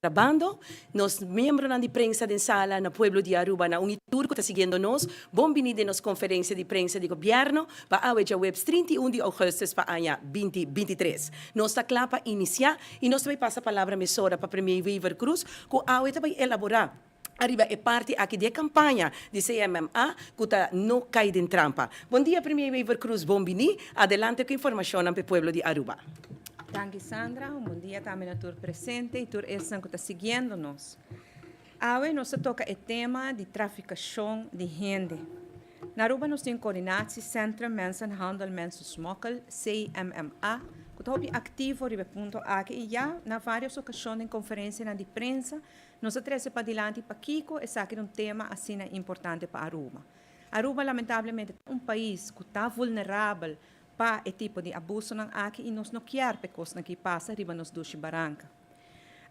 Trabando, nos miembronan di prensa den sala na pueblo di Aruba na un y tur cu ta siguiendo nos, bon bini den nos conferencia di prensa di gobierno pa awe djaweps 31 di augustus pa aña 2023. Nos ta cla pa inicia y nos ta bay pasa palabra mesora pa Premier Wever Croes cu awe ta bay elabora ariba e parti aki di e campaña di CMMA cu ta No Cay den Trampa. Bon dia Premier Wever Croes, bon bini. Adelante cu informacionnan pa e pueblo di Aruba. Danki, Sandra. Un bon dia tambe na tur presente y tur esnan cu ta siguiendo nos. Awe nos ta toca e tema di traficacion di hende. Na Aruba nos tin Coördinatiecentrum Mensenhandel Mensensmokkel, CMMA, cu ta hopi activo riba e punto aki y ya na varios ocasion den conferencianan di prensa nos a trece padilanti pakico esaki ta un tema asina importante pa Aruba. Aruba lamentablemente ta un pais cu ta vulnerabel pa e tipo di abusonan aki y nos no kier pa e cosnan aki pasa riba nos dushi baranca.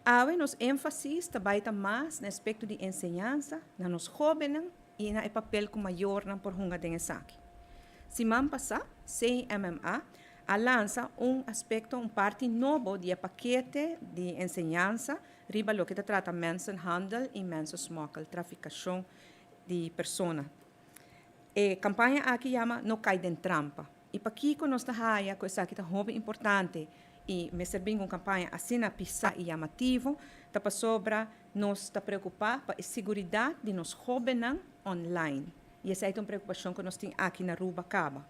Awe nos énfasis ta bay ta mas na aspecto di enseñansa na nos hobennan y na e papel cu mayornan por hunga den esaki. Siman pasa, CMMA a lansa un aspecto, un parti nobo di e pakete di enseñansa riba loke ta trata mensenhandel y mensensmokkel, traficacion di persona. E campaña aki yama No Cay den Trampa. Y pakico nos ta haya cu esaki ta hopi importante y mester bin cu un campaña asina pisa y llamativo, ta pasobra nos ta preocupa pa e siguridad di nos hobennan online. Y esey ta un preocupacion cu nos tin aki na Aruba caba.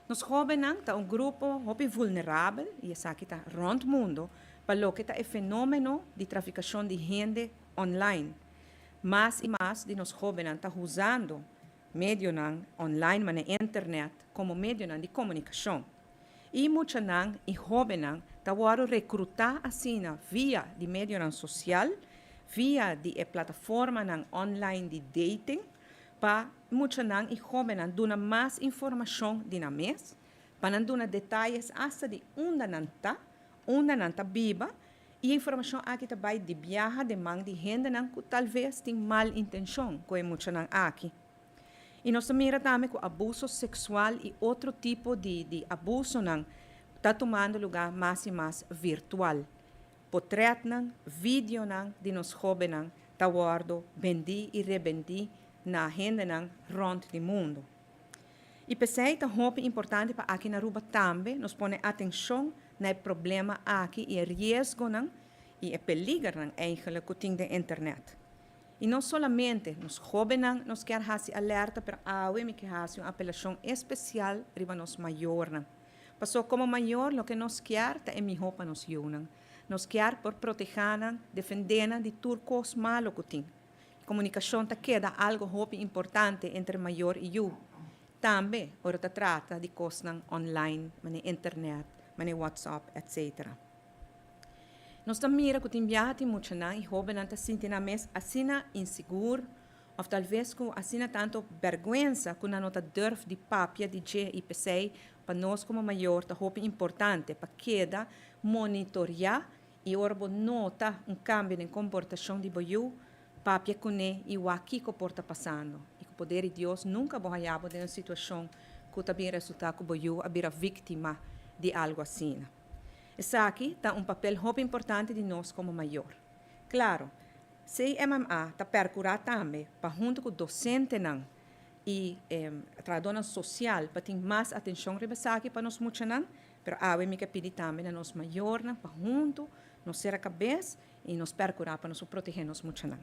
Nos hobennan ta un grupo hopi vulnerabel, y esaki ta rond mundo, pa loke ta e fenomeno di traficacion di hende online. Mas y mas di nos hobennan ta usando medionan online, manera internet, como medionan di comunicacion. Y muchanan y hobennan ta wordo recruta asina via di medionan social, via di e plataformanan online di dating, pa muchanan y hobennan duna mas informacion di nan mes, pa nan duna detayes hasta di unda nan ta, unda nan ta biba, y e informacion aki ta bay di biaha den man di hendenan cu talves tin mal intencion cu e muchanan aki. Y nos ta mira tambe cu abuso sexual y otro tipo di abusonan ta tumando lugar mas y mas virtual. Potretnan, videonan di nos hobennan ta wordo bendi y rebendi na hendenan rond di mundo. Y p'esey ta hopi importante pa aki na Aruba tambe nos pone atencion na e problema aki y e riesgonan y e peligernan eigenlijk cu tin den internet. Y no solamente nos hobennan nos kier haci alerta, pero awe mi kier haci un apelacion especial riba nos mayornan. Paso como mayor loke nos kier ta e miho pa nos yiunan. Nos kier por proteha nan, defende nan di tur cos malo cu tin. Comunicacion ta keda algo hopi importante entre mayor y yiu. Tambe ora ta trata di cosnan online, manera internet, manera WhatsApp, etc. Nos ta mira cu tin biaha tin muchanan y hobennan ta sinti nan mes asina insigur of talves cu asina tanto berguensa cu nan no ta durf di papia di dje y p'esey pa nos como mayor ta hopi importante pa keda monitorea y ora bo nota un cambio den comportacion di bo yu, papia cune y wak kico por ta pasando. Y cu poder di Dios nunca bo haya bo den un situacion cu ta bin resulta cu bo yu a bira victima di algo asina. Esaki ta un papel hopi importante di nos como mayor. Claro, CMMA ta percura tambe pa hunto cu docentenan y trahadornan social pa tin mas atencion riba esaki pa nos muchanan, pero awe mi ke pidi tambe na nos mayornan pa hunto nos cera cabes y nos percura pa nos por protege nos muchanan.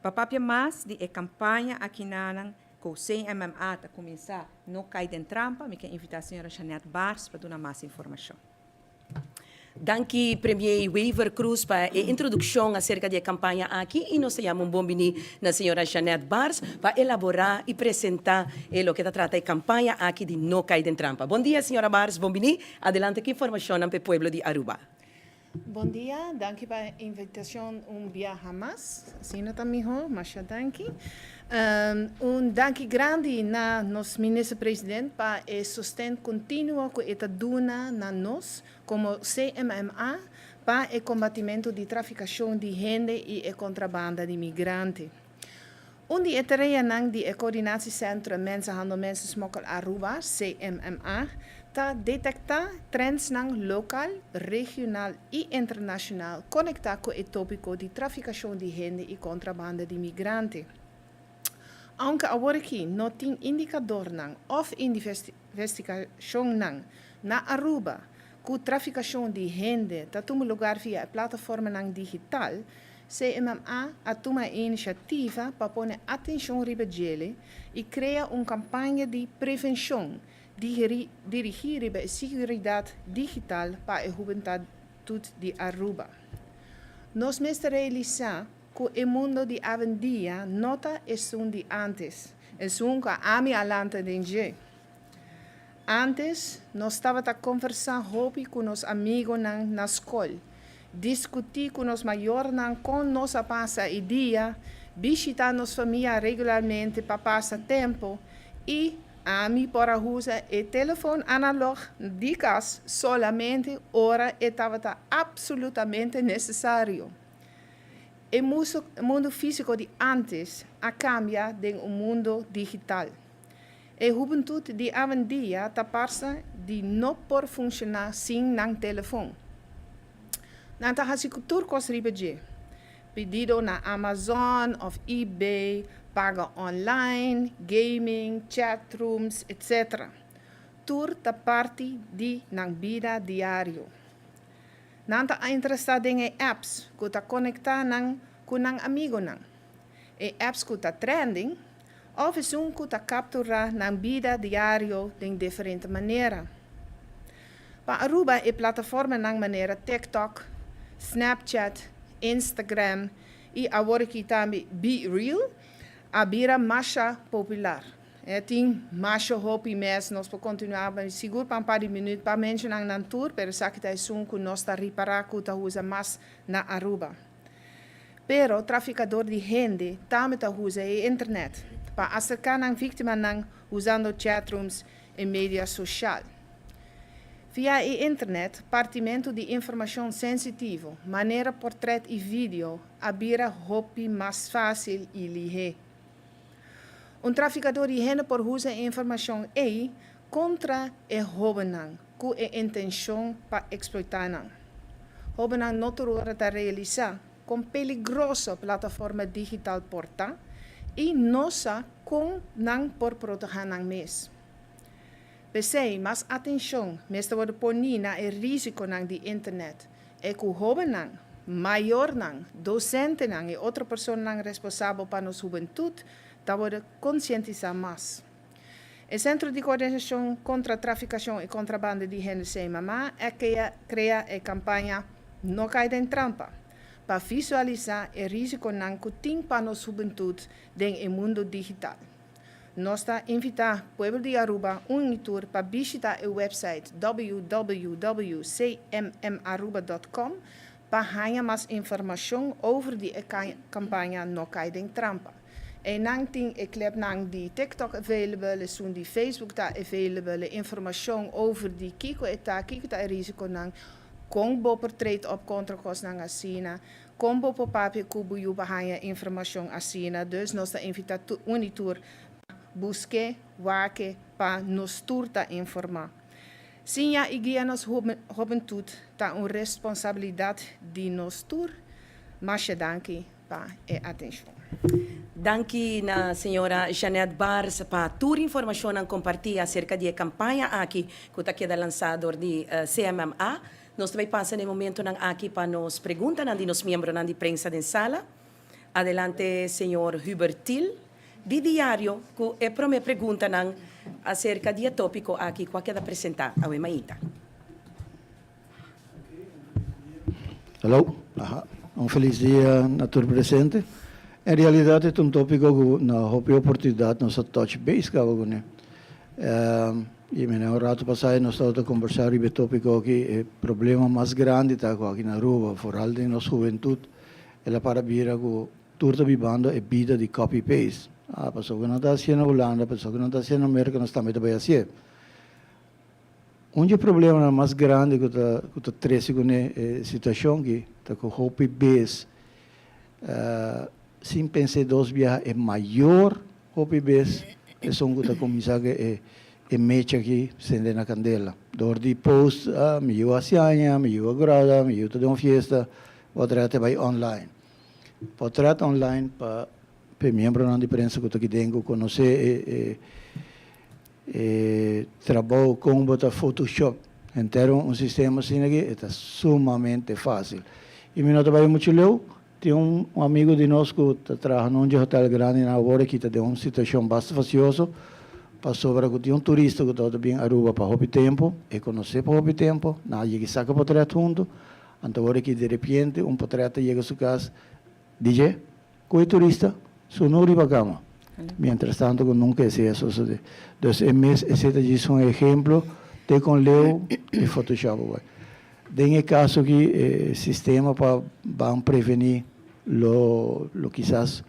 Pa papia mas di e campaña akinanan cu CMMA ta cuminsa No Cay den Trampa, mi ke invita señora Jeanette Baars pa duna mas informacion. Danki Premier Wever Croes pa e introduccion acerca di e campaña aki y nos ta yama un bon bini na señora Jeanette Baars pa elabora y presenta e loke ta trata e campaña aki di No Cay den Trampa. Bon dia señora Baars, bon bini. Adelante cu informacionnan pa e pueblo di Aruba. Bon dia, danki pa e invitacion un biaha mas. Asina ta miho, masha danki. Un danki grandi na nos Minister President pa e sosten continuo cu e ta duna na nos como CMMA pa e combatimento di traficacion di hende y e contrabanda di migrante. Un di e tareanan di e Coördinatiecentrum Mensenhandel Mensensmokkel Aruba, CMMA, Ta detektá trendsnan lokal, regional i internashonal konektá ku e tópiko di trafikashon di hende i kontrabanda di migrante. Aunke awor aki no tin indikadornan òf investigashonnan na Aruba ku trafikashon di hende ta tuma lugar via e plataformanan digital, CMMA a tuma e inisiativa pa pone atenshon riba djele i krea un kampaña di prevenshon dirigí riba e siguridat digital pa e hubentut di Aruba. Nos mester realisá ku e mundo di awendia no ta esun di ántes, esun ku ami a lanta den dje. Ántes nos tabata konversá hopi ku nos amigonan na skol, diskutí ku nos mayornan kon nos a pasa e dia, bishitá nos famia regularmente pa pasa tempu i ami por a usa e telefon analog di kas solamente ora e tabata apsolutamente nesesario. E mundu físiko di ántes a kambia den un mundu digital. E hubentut di awendia ta parse di no por funshoná sin nan telefon. Nan ta hasi tur kos riba dje, pedido na Amazon òf eBay, paga online, gaming, chatrooms, etc. Tur ta parti di nan bida diario. Nan ta interesá den e apps ku ta konektá nan ku nan amigonan, e apps ku ta trending òf esun ku ta kapturá nan bida diario den diferente manera. Pa Aruba e plataformanan manera TikTok, Snapchat, Instagram i awor aki tambe BeReal a bira masha popular. E tin masha hopi mes, nos por kontinuá sigur pa un par di minüt pa menshoná nan tur, pero esaki ta esun ku nos ta ripará ku ta usa mas na Aruba. Pero trafikador di hende tambe ta usa e internet pa aserká nan víktimanan usando chatrooms i media sosial. Via e internet, partimentu di informashon sensitivo, manera portrèt i video, a bira hopi mas fásil i lihé. Un trafikador di hende por usa e informashon ei kontra e hóbennan ku e intenshon pa eksploitá nan. Hóbennan no tur ora ta realisá kon peligroso plataforma digital por ta i no sa kon nan por protehá nan mes. P'esei, mas atenshon mester wòrdu poní na e rísikonan di internet e ku hóbennan, mayornan, dosentenan i otro personanan responsabel pa nos hubentut ta wòrdu konsientisá mas. E Sentro di Koordinashon Kontra Trafikashon i Kontrabanda di Hende CMMA a krea e kampaña No Kai Den Trampa pa visualisá e rísikonan ku tin pa nos hubentut den e mundu digital. Nos ta invitá pueblo di Aruba un i tur pa bishitá e website www.cmmaruba.com pa haña mas informashon over di e kampaña No Kai Den Trampa. Einan tin e klepnan di TikTok available, esun di Facebook ta available, e informashon over di kiko e ta, kiko ta e risikonan, kon bo por trade op kontra kosnan asina. Kon bo por papia ku bo yu pa haña informashon asina? Dus nos ta invitá un i tur pa busk'é, wak-e pa nos tur ta informá. Siña i guia nos hobentut ta un responsabilidat di nos tur. Masha danki pa e atenshon. Danki na señora Jeanette Baars pa tur informashonnan kompartí aserka di e kampaña aki ku ta keda lansá dor di CMMA. Nos ta bay pasa na e momentonan aki pa nos preguntanan di nos miembronan di prensa den sala. Adelante señor Hubert Thiel di Diario cu e prome preguntanan acerca di e topico aki cu a keda presenta awe mainta. Hallo, aha, un feliz dia na tur presente. En realidad e ta un topico cu na hopi oportunidad nos a touch base caba cune. I mene un rato pasá nos tabata kombersá riba e tópiko aki, e problema mas grandi ta ku aki na Aruba, foral den nos hubentut, el a para bira ku tur ta bibando e bida di copy paste. Ah, pasobra ku nan ta hasié na Hulanda, pasobra ku nan ta hasié na Merka, nos tambe ta bai hasié. Un di e problemanan mas grandi ku ta ku ta trese kuné e situashon aki ta ku hopi bes sin pens'é dos biaha e mayor hopi bes esun ku ta kuminsá ku e. E mecha aki sende na kandela. Dor di post, ah, mi yu a hasi aña, mi yu a grada, mi yu ta den un fiesta, potrèt e bai online. Potrèt online pa p'e miembronan di prensa ku ta aki den ku konosé e e e trabou kon bo ta photoshop henter un sistema asina aki e ta sumamente fásil. I mi no ta bai muchu leu, tin un amigu di nos ku ta traha na un dje hotel grandi na awor aki ta den un situashon basta fasioso pasobra ku tin un turista ku tabata bin Aruba pa hopi tempu, e konosé pa hopi tempu, nan a yega saka potrèt huntu, anto awor aki direpiente un potrèt ta yega su kas di dje ku e turista su no riba kama, mientras tanto ku nunka esei a sosodé. Dus e mes esei ta djis un ehemplo te kon leu e photoshop a bai. Den e kaso aki e sistema pa ban prevení lo lo kisas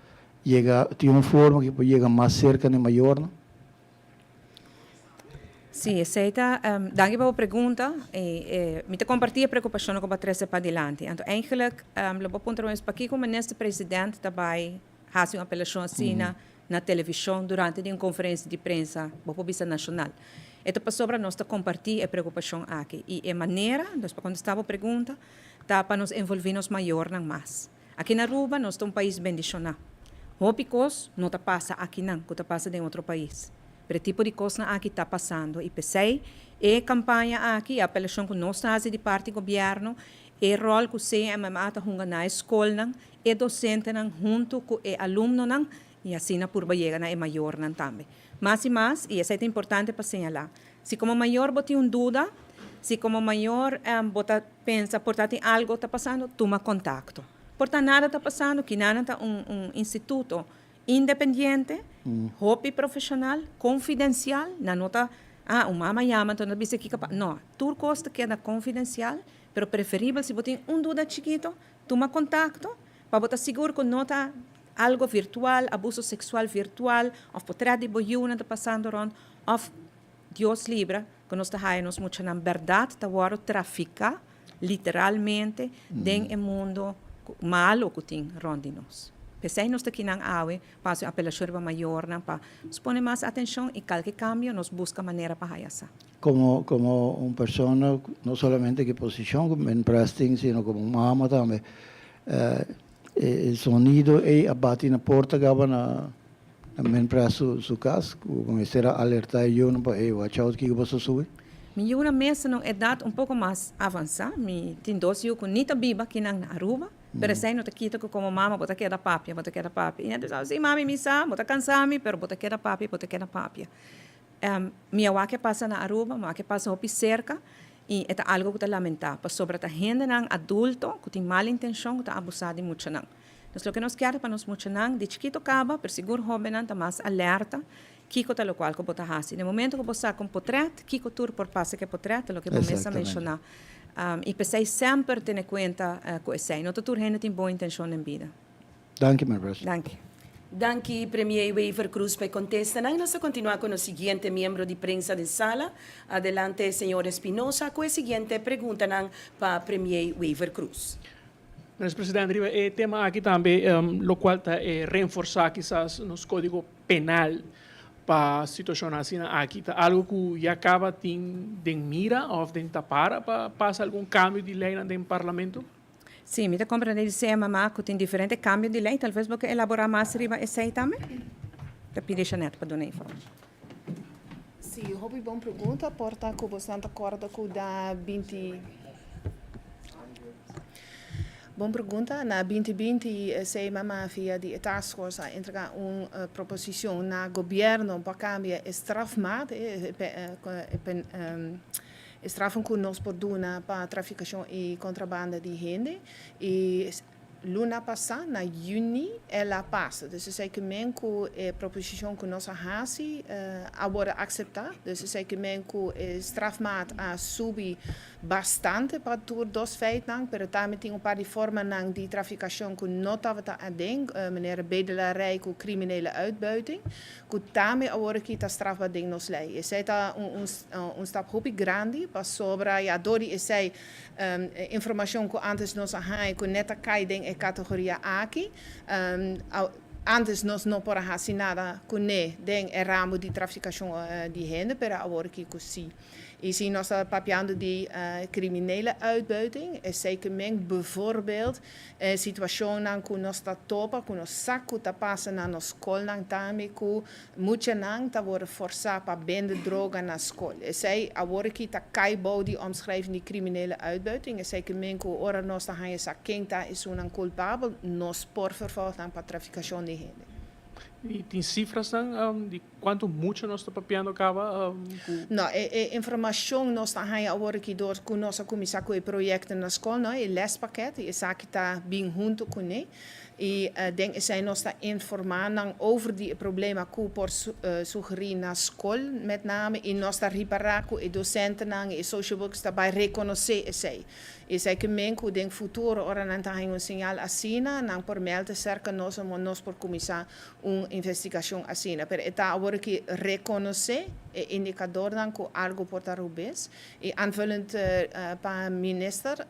yega tin un forma ku por yega mas serka na e mayornan? Sí, esei ta, danki pa bo pregunta. Mi ta kompartí e preokupashonnan ku bo a trese padilanti. Anto eigentlik lo bo puntra bo mes pakiko minister president ta bai hasi un apelashon asina na televishon durante di un konferensia di prensa, bo por bisa nashonal. E ta pasobra nos ta kompartí e preokupashon aki i e manera, dus pa kontestá bo pregunta, ta pa nos envolví nos mayornan mas. Aki na Aruba nos ta un pais bendishoná. Hopi kos no ta pasa akinan ku ta pasa den otro pais. Pero e tipo di kosnan aki ta pasando i p'esei e kampaña aki, e apelashon ku nos ta hasi di parti gobièrnu, e ròl ku CMMA ta hunga na e skolnan, e dosentenan huntu ku e alumnonan i asina purba yega na e mayornan tambe. Mas i mas, i esei ta importante pa señalá, si komo mayor bo tin un duda, si komo mayor bo ta pensa por ta tin algo ta pasando, tuma kontakto. Por ta nada ta pasando, Kinana ta un un instituto independiente, hopi profeshonal, konfidensial, nan no ta, ah, un mama yama anto nan ta bisa kiko pa, no, tur kos ta keda konfidensial, pero preferibel si bo tin un duda chikito, Tuma kontakto pa bo ta sigur ku no ta algo virtual, abuso seksual virtual òf potrèt di bo yunan ta pasando rònt òf Dios libra ku nos ta haya nos muchanan bèrdat ta wòrdu trafiká literalmente den e mundo malo ku tin rònt di nos. P'esei nos ta kinan awe pa hasi un apelashon riba mayornan pa nos pone mas atenshon i kalke kambio nos buska manera pa haya sa. Como como un persona no solamente cu posicion cu men presting sino como un mama tambe e sonido ey a bati na porta caba na na men pres su su cas cu mester a alerta e yunan pa ey watch out kico boso subi. Mi yunan mes na un edad un poco mas avansa, mi tin dos yu cu ni ta biba akinan na Aruba, pero esey no ta kita cu como mama bo ta keda papia, bo ta keda papia. Y nan ta bisa, si mami mi sa, bo ta cansa mi, pero bo ta keda papia, bo ta keda papia. Mi a wak e pasa na Aruba, mi a wak e pasa hopi serka i e ta algu ku ta lamentá pasobra ta hendenan adulto ku tin mal intenshon ku ta abusá di muchanan. Dus loke nos kier ta pa nos muchanan di chikito kaba, pero sigur hóbennan ta mas alerta kiko ta lokual ku bo ta hasi. Den momento ku bo saka un potrèt, kiko tur por pasa ku e potrèt, ta loke bo mes a menshoná. I p'esei semper tene kuenta ku esei. No ta tur hende tin bon intenshon den bida. Danki, Meneer President. Danki. Danki, Premier Wever Croes pa e contestanan. Nos ta continua cu nos siguiente miembro di prensa den sala. Adelante, señor Espinosa, cu e siguiente preguntanan pa Premier Wever Croes. Meneer President, riba e tema aki tambe, locual ta e reenforsa kisas nos codigo penal pa situacionnan asina aki, ta algo cu ya caba tin den mira of den tapara pa pasa algun cambio di leynan den Parlamento? Sí, mi ta comprende di CMMA cu tin diferente cambio di ley, talves bo ke elabora mas riba esey tambe? Ta pidi Jeanette pa duna informacion. Sí, hopi bon pregunta, por ta cu bosnan ta corda cu da 20. Bon pregunta, na 2020 CMMA via di e taskforce a entrega un proposicion na gobierno pa cambia e strafmaat, e E strafnan ku nos por duna pa trafikashon i kontrabanda di hende i luna pasá na yüni el a pasa. Dus esei ke men ku e proposishon ku nos a hasi a wòrdu akseptá. Dus esei ke men ku e strafmaat a subi bastante pa tur dos feitnan, pero tambe tin un par di formanan di trafikashon ku no tabata aden, manera bedelarij ku kriminele uitbuiting. Ku tambe awor aki ta strafbaar den nos lei. Esei ta un un stap hopi grandi pasobra ya dor di esei informashon ku antes nos a haña ku net a kai den e kategoria aki. Antes nos no por a hasi nada kuné den e ramo di trafikashon di hende, pero awor kiko si. I si nos ta papiando di kriminele uitbuiting, esei ke men bijvoorbeeld e situashonnan ku nos ta topa, ku nos sa ku ta pasa na nos skolnan tambe, ku muchanan ta wòrdu forsá pa bende droga na skol. Esei awor aki ta kai bou di omschrijving di kriminele uitbuiting. Esei ke men ku ora nos ta haña sa ken ta esunnan kulpabel, nos por vervolg nan pa trafikashon di hende. I tin sifrasnan di kuantu mucha nos ta papiando kaba ku. No, e e informashon nos ta haña awor aki dor ku nos a kuminsá ku e proyekto na skol, no, e lespakket, i esaki ta bin huntu kuné. I den esei nos ta informá nan over di e problema ku por sugerí na skol met name i nos ta ripará ku e dosentenan i e social workers ta bai rekonosé esei. Esei ke men ku den futuro ora nan ta haña un señal asina nan por mèlda serka nos omo nos por kuminsá un investigashon asina. Pero e ta awor ki rekonosé e indikadornan ku algu por ta rubes. I aanvullend pa minister,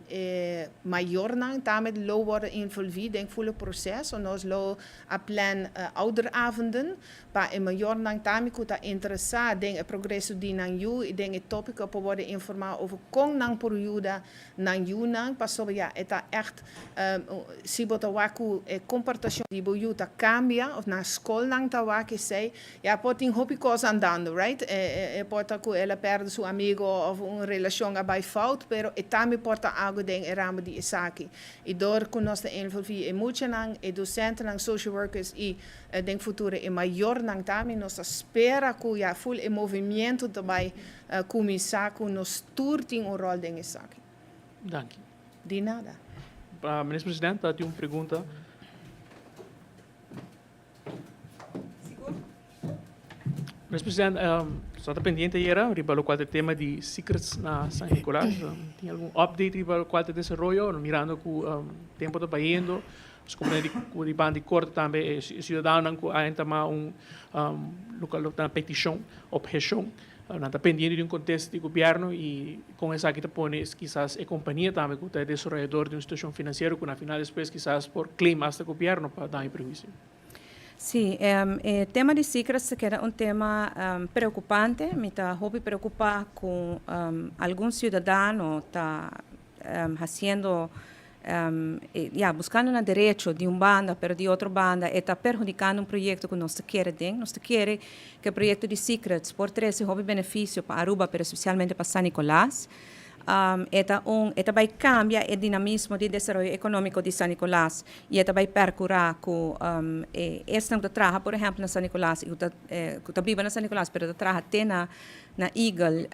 e mayornan tambe lo wordo involvi den ful e proceso. Nos lo a plan ouderavonden pa e mayornan tambe cu ta interesa den e progreso di nan yu y den e topico por wordo informa over con nan por yuda nan yunan, pasobra ya e ta echt si bo ta wak cu e comportacion di bo yu ta cambia of na scol nan ta wak esey, ya por tin hopi cos andando, right? E por ta cu el a perde su amigo of un relacion a bay fout, pero e tambe por ta algo den e ramo di esaki. Y door cu nos ta envolvi e muchanan, e docentenan, social workers y den futuro e mayornan tambe, nos ta spera cu ya full e movimiento ta bay Cuminsa cu nos tur tin un rol den esaki. Danki. Di nada. Minister President, ta tin un pregunta. Sigur. Minister President, sa ta pendiente ayera riba locual ta e tema di secrets na San Nicolas. Tin algun update riba locual ta e desaroyo? Mirando cu tempo ta bayendo, Nos comprende di cu di banda di corte tambe e ciudadanonan cu a entama un local ta peticion, obhecion, nan ta pendiente di un contesta di gobierno y con esaki ta pone kisas e compania tambe cu ta e desaroyador di un situacion financiero cu na final despues kisas por claim hasta gobierno pa daño y perhuicio. Sí, e tema di secrets ta keda un tema preocupante. Mi ta hopi preocupa cu algun ciudadano ta haciendo ya, buscando nan derecho di un banda, pero di otro banda e ta perhudicando un proyecto cu nos ta kere den. Nos ta kere cu e proyecto di Secrets por trece hopi beneficio pa Aruba, pero especialmente pa San Nicolas. E ta un, e ta bay cambia e dinamismo di desaroyo economico di San Nicolas y e ta bay percura cu e esnan cu ta traha, por ehempel, na San Nicolas y cu ta cu ta biba na San Nicolas pero ta traha te na Na Eagle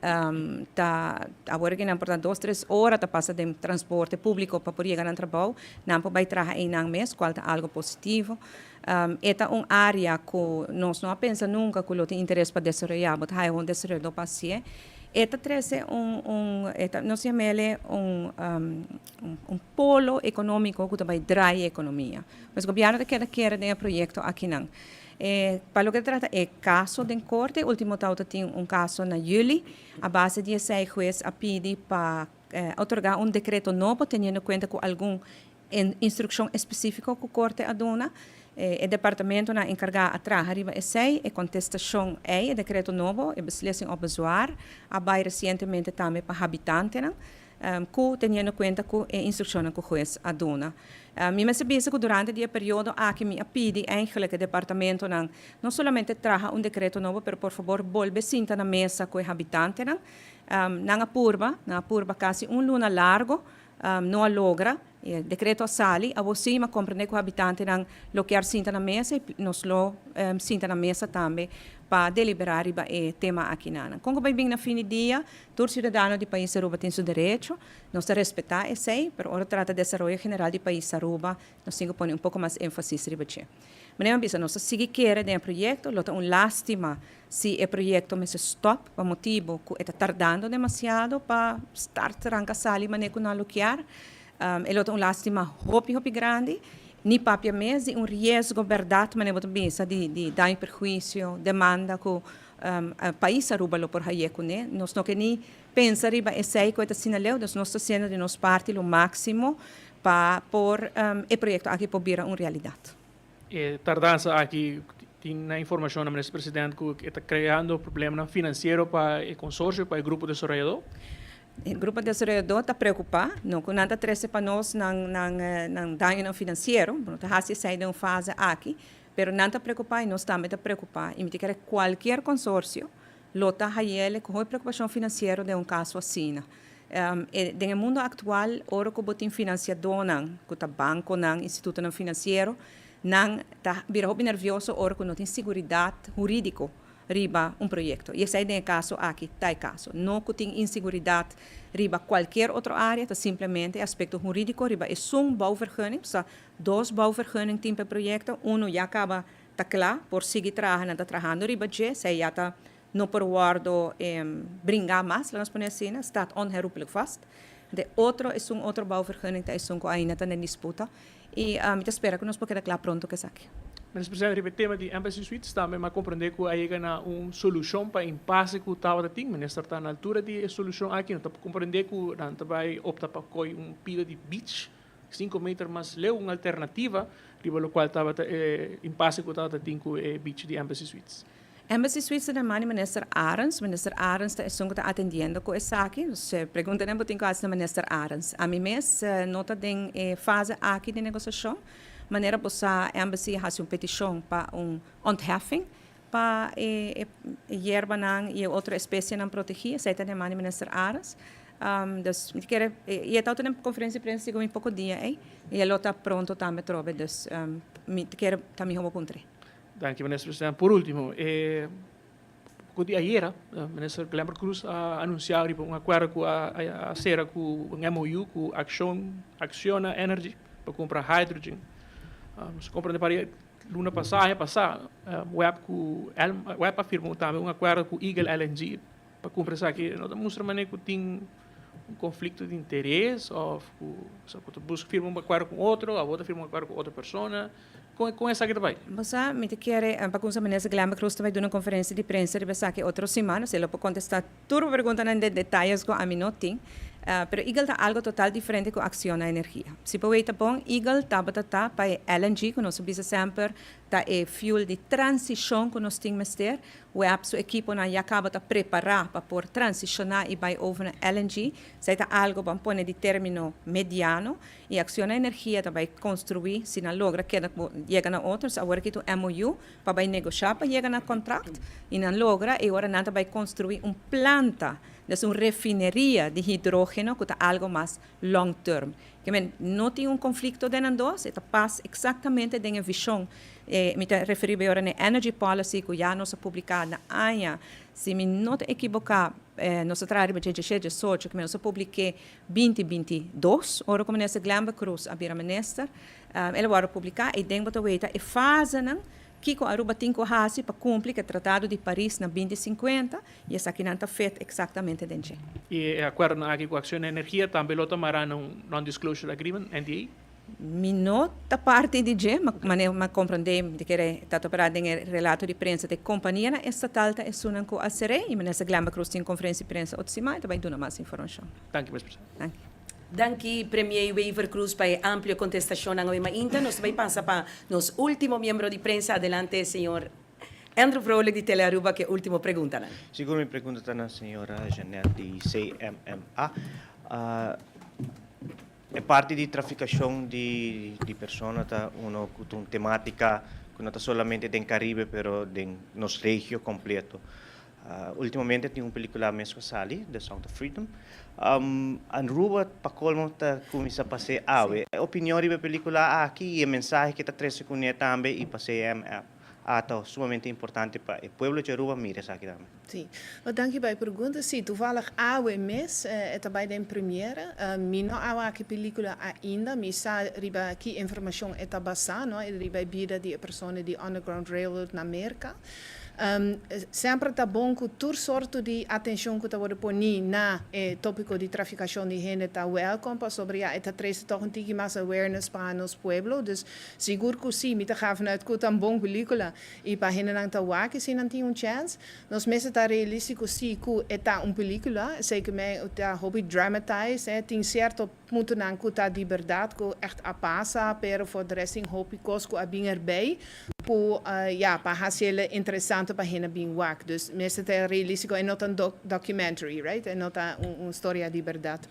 ta awor aki nan por ta dos tres ora ta pasa den transporte publico pa por yega nan trabou, nan por bay traha eynan mes cual ta algo positivo. E ta un area cu nos no a pensa nunca cu lo tin interes pa desaroya, bo ta haya un desaroyador pa hacié. E ta trece un un e ta nos yam'ele un un polo economico cu ta bay draai e economia. Pues gobierno ta keda kere den e proyecto akinan. E pa loke ta trata e kaso den korte, ultimo tau ta tin un kaso na yüli. A base di esei hues a pidi pa otorgá un dekreto nobo teniendo kuenta ku algun instrukshon espesífiko ku korte a duna. E departamentonan enkargá a traha riba esei. E kontestashon ei, e dekreto nobo, e beslissing op bezwaar, a bai resientemente tambe pa habitantenan. Ku teniendo kuenta ku e instrukshonnan ku hues a duna. Mi mester bisa ku durante di e periodo aki mi a pidi eigenlijk e departamentonan no solamente traha un dekreto nobo pero por fabor bolbe sinta na mesa ku e habitantenan. Nan a purba, nan a purba kasi un luna largo, no a logra. E dekreto a sali, awor si mi a komprende ku habitantenan lo kier sinta na mesa i nos lo sinta na mesa tambe pa deliberá riba e tema akinan. Kon ku bai bin na fin di dia? Tur ciudadano di pais Aruba tin su derecho, nos ta respeta esey, pero ora trata desaroyo general di pais Aruba, nos tin cu pone un poco mas enfasis riba dje. Manera mi a bisa, nos ta sigui kere den e proyecto, lo ta un lastima si e proyecto mester stop pa motibo cu e ta tardando demasiado pa start ranca sali manera cu nan lo kier. E lo ta un lastima hopi hopi grandi, ni papia mes di un riesgo berdad manera bo ta bisa di daño y perhuicio, demanda cu Pais Aruba lo por haye kuné. Nos no ke ni pensa riba esei ku e ta asina leu, dus nos ta hasiendo di nos parti lo máksimo pa por e proyekto aki por bira un realidat. E tardansa aki tin na informacion na Minister President cu e ta creando problemanan financiero pa e consorcio, pa e grupo desaroyador? E grupo desaroyador ta preocupa, no cu nan ta trece pa nos nan nan nan dañonan financiero, bo no ta haci esey den un fase aki, pero nan ta preocupa y nos tambe ta preocupa y mi ta kere cualkier consorcio lo ta hayele cu hopi preocupacion financiero den un caso asina. E den e mundo actual ora cu bo tin financiadornan cu ta banconan, institutonan financiero, nan ta bira hopi nervioso ora cu no tin siguridad huridico riba un proyecto. Y esey den e caso aki ta e caso. No cu tin insiguridad riba cualkier otro area, ta simplemente e aspecto huridico riba esun bouwvergunning, pasobra dos bouwvergunning tin pa e proyecto, uno ya caba ta cla, por sigui traha, nan ta trahando riba dje, esey ya ta no por wordo bringa mas, laat nos pone asina, staat onherroepelijk vast. De otro esun otro bouwvergunning ta esun cu ainda ta den disputa y mi ta spera cu nos por keda cla pronto cu esaki. Minister Presidente, riba e tema di Embassy Suites tambe mi a comprende cu a yega na un solucion pa impasse cu tabata tin. Minister ta na altura di e solucion aki? No ta comprende cu nan ta bay opta pa coy un pida di beach 5 meter mas leu, un alternativa riba locual tabata e impasse cu tabata tin cu e beach di Embassy Suites. Embassy Suites ta den man di Minister Arends. Minister Arends ta esun ku ta atendiendo ku esaki. Dus e preguntanan bo tin ku hasi na Minister Arends. Ami mes no ta den e fase aki di negosiashon. Manera bo sa Embassy a hasi un petishon pa un ontheffing pa e yerbanan i e otro espesienan protegí. Esei ta den man di Minister Arends. Dus mi ta kere i e ta den konferensia di prensa segun mi poko dia ei i e lo ta pronto tambe atrobe. Dus mi ta kere ta mihó bo puntr'é. Danki Minister President. Por ultimo, e poco di ayera Minister Glenbert Croes a anuncia riba un acuerdo cu a cera cu un MOU cu Accion Acciona Energy pa cumpra hydrogen. Nos a comprende pari luna pasa, aña pasa, web cu web a firma tambe un acuerdo cu Eagle LNG pa cumpra esaki. No ta mustra manera cu tin un conflicto di interes of cu ta busca firma un acuerdo cu otro, abo ta firma un acuerdo cu otro persona. Kon esaki ta bai? Bo sa, mi ta kere pa kumsa Minister Glenbert Croes ta bai duna un konferensia di prensa riba esaki otro siman, asina lo por kontestá tur bo preguntanan den detayes ku ami no tin. Pero Eagle ta algo total diferente ku Acciona Energia. Si bo wei ta bon, Eagle tabata ta pa e LNG ku nos a bisa semper ta e fuel di transishon ku nos tin mester. Web su ekiponan ya kaba ta prepará pa por transishoná i bai over na LNG. Esei ta algo ban pone di término mediano. E Acciona Energia ta bai construi si nan logra keda cu yega na otro, so awor aki ta un MOU pa bai negosha pa yega na contract y nan logra e ora nan ta bai construi un planta, des un refineria di hidrogeno cu ta algo mas long term. Ke men no tin un conflicto den nan dos, e ta pas exactamente den e vision, mi ta referi bay ora na e energy policy cu ya nos a publica na aña, si mi no ta ekiboca nos a traha riba dje dje shete dje socho, ke men nos a publike 20 22, ora ku Minister Glenbert Croes a bira minister, el a wòrdu publiká i den bo ta weta e fasenan kiko Aruba tin ku hasi pa kumpli ku e Tratado di Paris na 20 50 i esakinan ta fit eksaktamente den dje. I e akuerdonan aki ku Acciona Energia tambe lo ta mará na un Non-Disclosure Agreement, NDA? Mi no ta parti di dje, ma manera mi a komprondé, mi ta kere ta topará den e relato di prensa ta e kompanianan estatal ta esunnan ku a ser'é i Minister Glenbert Croes tin konferensia di prensa otro siman i ta bai duna mas informashon. Danki, Vice Presidente. Danki. Danki Premier Wever Croes pa e amplio kontestashonnan awe mainta. Nos ta bai pasa pa nos ultimo miembro di prensa. Adelante señor Andrew Vrolijk di Telearuba ku e ultimo preguntanan. Sigur mi pregunta ta na señora Jeanette di CMMA. E parti di trafikashon di di persona ta uno ku ta un tematika ku no ta solamente den Karibe pero den nos regio kompleto. Ultimamente tin un pelikula mes ku a sali, The Sound of Freedom. Aruba pa kolmo ta kuminsá pas'é awe. E opinion riba e pelikula aki i e mensahe ke ta trese kuné tambe i pa CMF a ta sumamente importante pa e pueblo di Aruba mira esaki tambe. Sí. Wel, danki pa e pregunta. Sí, toevallig awe mes e ta bai den premiere. Mi no a wak e pelicula ainda. Mi sa riba ki informacion e ta basa, no? Riba e bida di e persona di Underground Railroad na Merca. Semper ta bon ku tur sorto di atenshon ku ta wòrdu poní na e tópiko di trafikashon di hende ta wèlkom pasobra ya e ta trese tòg un tiki mas awareness pa nos pueblo. Dus sigur ku sí, mi ta ga vanuit ku ta un bon pelíkula i pa hendenan ta wak si nan tin un chèns. Nos mester ta realístiko sí ku e ta un pelíkula, esei ku men ta hopi dramatized, tin sierto Puntonan ku ta di bèrdat ku ègt a pasa, pero for de rest tin hopi kos ku a bin erbij ku ya pa hasi el interesante pa hende bin wak. Dus mester ta realístiko, e no ta un documentary, right? E no ta un storia di bèrdat.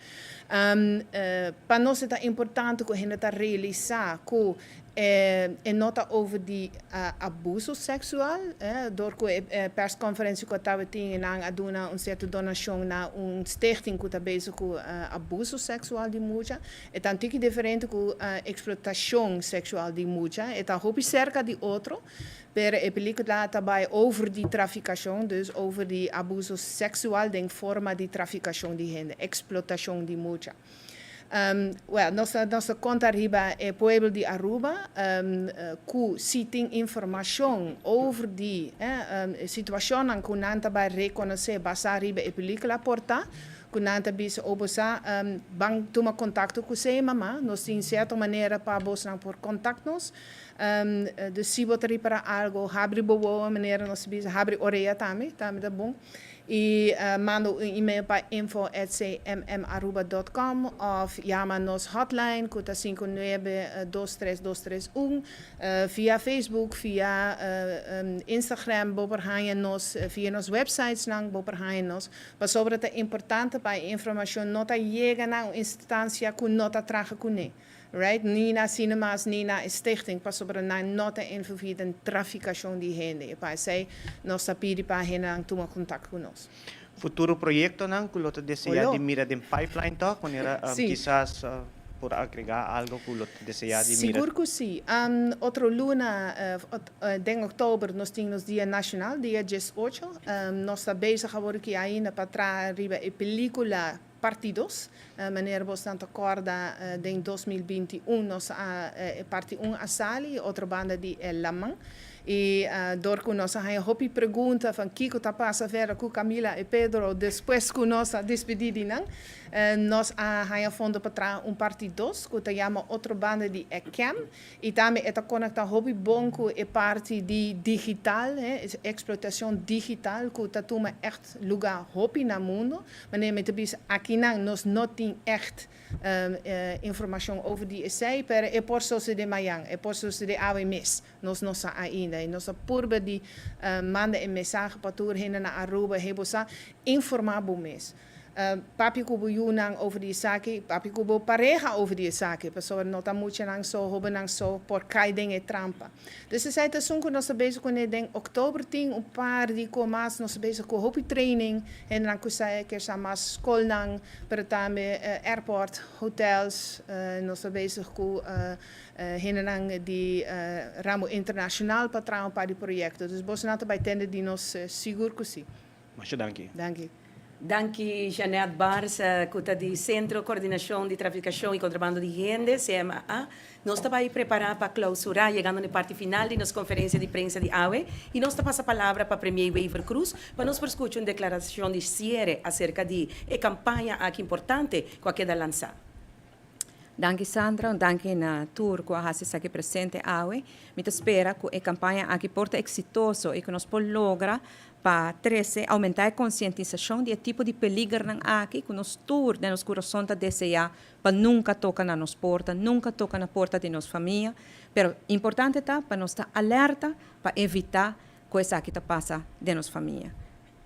Pa nos e ta importante ku hende ta realisá ku E no ta over di abuso seksual, dor ku e perskonferensia ku a tabatin nan a duna un sierto donashon na un stichting ku ta bezig ku abuso seksual di mucha. E ta un tiki diferente ku eksplotashon seksual di mucha. E ta hopi serka di otro, pero e pelikula ta bai over di trafikashon, dus over di abuso seksual den forma di trafikashon di hende, eksplotashon di mucha. Well, nos ta nos ta konta riba e pueblo di Aruba ku si tin informashon over di e situashonnan ku nan ta bai rekonosé basá riba e pelikula por ta ku nan ta bisa o bo sa ban tuma kontakto ku CMMA, nos tin sierto manera pa bosnan por kontakt nos. Dus si bo ta ripará algo habri bo wowo manera nos ta bisa habri orea tambe, tambe ta bon. Y manda un email pa info at cmmaruba dot com of yama nos hotline cu ta 5 9 2 3 2 3 1. Via Facebook, via Instagram bo por haña nos, via nos websitesnan bo por haña nos. Pasobra ta importante pa e informacion no ta yega na un instancia cu no ta traha cune. Right? Ni na cinemas ni na e stichting pasobra nan no ta envolvi den traficacion di hende. E pa esey nos ta pidi pa hendenan tuma contact cu nos. Futuro proyectonan cu lo ta desea Olo. di mira den pipeline toch? Manera Sí. kisas por agrega algo cu lo ta desea di mira. Sigur cu si. Otro luna, den october nos tin nos dia nacional, dia 18. Nos ta bezig awor aki ainda pa traha riba e pelicula Parti dos, Manera bosnan ta kòrda den 2021 nos a e parti un a sali e otro banda di e laman i dor ku nos a haña hopi pregunta van kiko ta pasa verder ku Camila i Pedro despues ku nos a despedí di nan nos a haña fondo pa traha un parti dos ku ta yama otro banda di e kem i tambe e ta konektá hopi bon ku e parti di digital, eksplotashon digital ku ta tuma ègt lugá hopi na mundu. Manera mi ta bisa, akinan nos no tin ègt informashon over di esei, pero e por sosodé mañan, e por sosodé awe mes, nos no sa ainda. I nos ta purba di manda e mensahe pa tur hende na Aruba, hey bo sa, informá bo mes. Papia ku bo yunan over di esaki, papia ku bo pareha over di esaki, pasobra no ta muchanan so, hobennan so por kai den e trampa. Dus esei ta esun ku nos ta bezig kuné den oktober tin un par di ku mas nos ta bezig ku hopi training hendenan ku sa kier sa mas skolnan pero tambe airport, hotels nos ta bezig ku hendenan di ramo internashonal pa traha un par di proyekto. Dus bosonan ta bai tende di nos sigur ku si. Masha danki. Danki. Danki Jeanette Bars ku ta di Sentro Kordinashon di Trafikashon i Kontrabando di Hende, CMAA. Nos ta bai prepará pa klousurá yegando na e parti final di nos konferensia di prensa di awe i nos ta pasa palabra pa Premier Wever Croes pa nos por skucha un deklarashon di siere aserka di e kampaña aki importante ku a keda lansá. Danki Sandra, un danki na tur ku a hasi esaki presente awe. Mi ta spera ku e kampaña aki por ta eksitoso i ku nos por logra pa trese, oumentá e konsientisashon di e tipo di peligernan aki ku nos tur den nos kurason ta deseá pa nunka toka na nos porta, nunka toka na porta di nos famia. Pero importante ta pa nos ta alerta pa evitá ku esaki ta pasa den nos famia.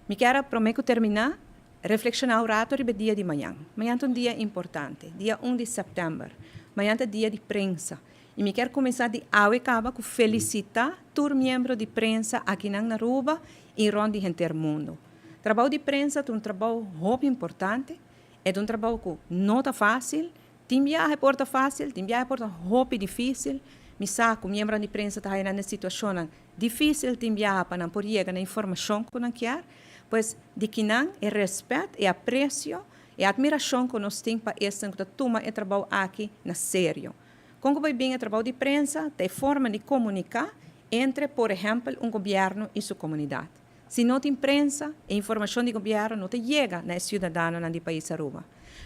Mi kier a promé ku terminá Reflekshoná un rato riba e dia di mañan. Mañan ta un dia importante, dia un di sèptèmber. Mañan ta dia di prensa. I mi kier kuminsá di awe kaba ku felisitá tur miembro di prensa akinan na Aruba i rònt di henter mundu. Trabou di prensa ta un trabou hopi importante, e ta un trabou ku no ta fásil, Tin biaha por ta fásil, tin biaha por ta hopi difísil. Mi sa ku miembronan di prensa ta haña nan den situashonnan difísil tin biaha pa nan por yega na informashon ku nan kier. Pues, di kinan e rèspèt, e apresio, e atmirashon ku nos tin pa esnan ku ta tuma e trabou aki na serio. Kon ku bai bin e trabou di prensa ta e forma di komuniká. entre, por ehèmpel, un gobièrnu i su komunidat. Si no tin prensa, e informashon di gobièrnu no ta yega na e siudadanonan di pais Aruba.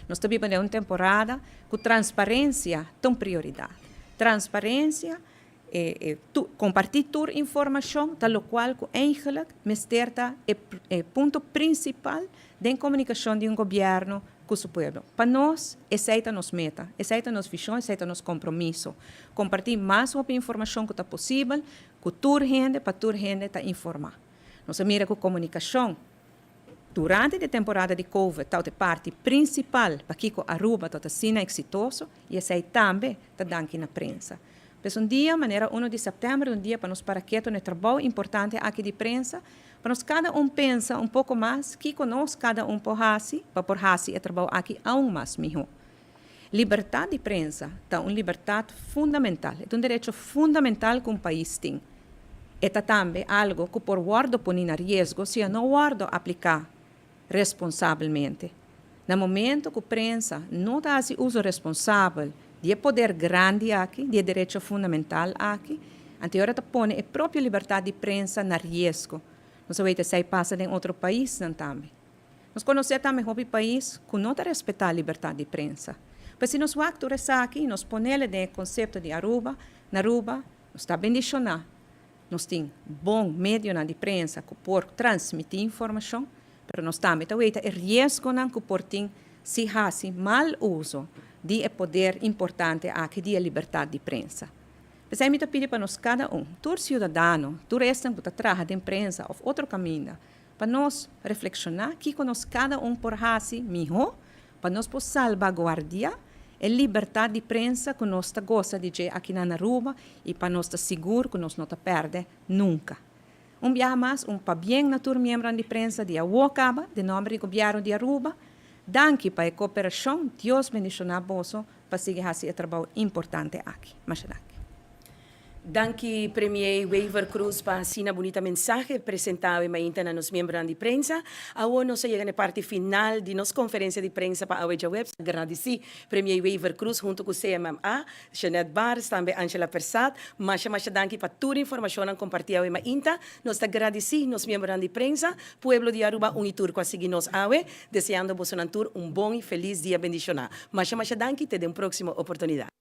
Nos ta biba den un temporada ku transparensia ta un prioridat. Transparensia, e kompartí tur informashon ta lokual ku eigenlik mester ta e punto prinsipal den komunikashon di un gobièrnu ku su pueblo. Pa nos, esei ta nos meta, esei ta nos vishon, esei ta nos kompromiso. Kompartí mas hopi informashon ku ta posibel ku tur hende pa tur hende ta informá. Nos a mira ku komunikashon durante di e temporada di Covid ta e parti prinsipal pakiko Aruba ta asina eksitoso i esei tambe ta danki na prensa. Pues un dia, manera 1 di sèptèmber, un dia pa nos para ketu na e trabou importante aki di prensa, pa nos kada un pensa un poko mas kiko nos kada un por hasi pa por hasi e trabou aki aun mas mihó. Libertat di prensa ta un libertat fundamental, e ta un derecho fundamental ku un pais tin. E ta tambe algu ku por wòrdu poni na riesgo si e no wòrdu apliká responsabelmente. Na momento ku prensa no ta hasi uso responsabel di e poder grandi aki, di e derecho fundamental aki, anto e ora ta pone e propio libertat di prensa na riesgo. Nos a weta esei pasa den otro paisnan tambe. Nos konosé tambe hopi pais ku no ta respetá libertat di prensa. Pues si nos wak tur esaki i nos ponele den e konsepto di Aruba, na Aruba nos ta bendishoná, nos tin bon medionan di prensa ku por transmití informashon, pero nos tambe ta weta e riesgonan ku por tin si hasi mal uso di e poder importante aki di e libertat di prensa. P'esei mi ta pidi pa nos kada un, tur siudadano, tur esnan ku ta traha den prensa òf otro kaminda, Pa nos reflekshoná kiko nos kada un por hasi mihó pa nos por salbaguardiá e libertat di prensa ku nos ta gosa di dje akinan na Aruba i pa nos ta sigur ku nos no ta pèrdè nunka. Un biaha mas un pabien na tur miembronan di prensa di awó kaba den nòmber di Gobièrnu di Aruba. Danki pa e koperashon. Dios bendishoná boso pa sigui hasi e trabou importante aki. Masha danki. Danki Premier Wever Croes pa asina bunita mensahe presenta awe mainta na nos miembronan di prensa. Awo nos a yega na e parti final di nos conferencia di prensa pa awe djaweps. Gradisi Premier Wever Croes hunto cu CMMA, Jeanette Baars, tambe Angela Persat. Masha masha danki pa tur informacionnan comparti awe mainta. Nos ta gradisi nos miembronan di prensa, pueblo di Aruba un y tur cu a sigui nos awe, deseando bosonan tur un bon y feliz dia bendiciona. Masha masha danki te den un proximo oportunidad.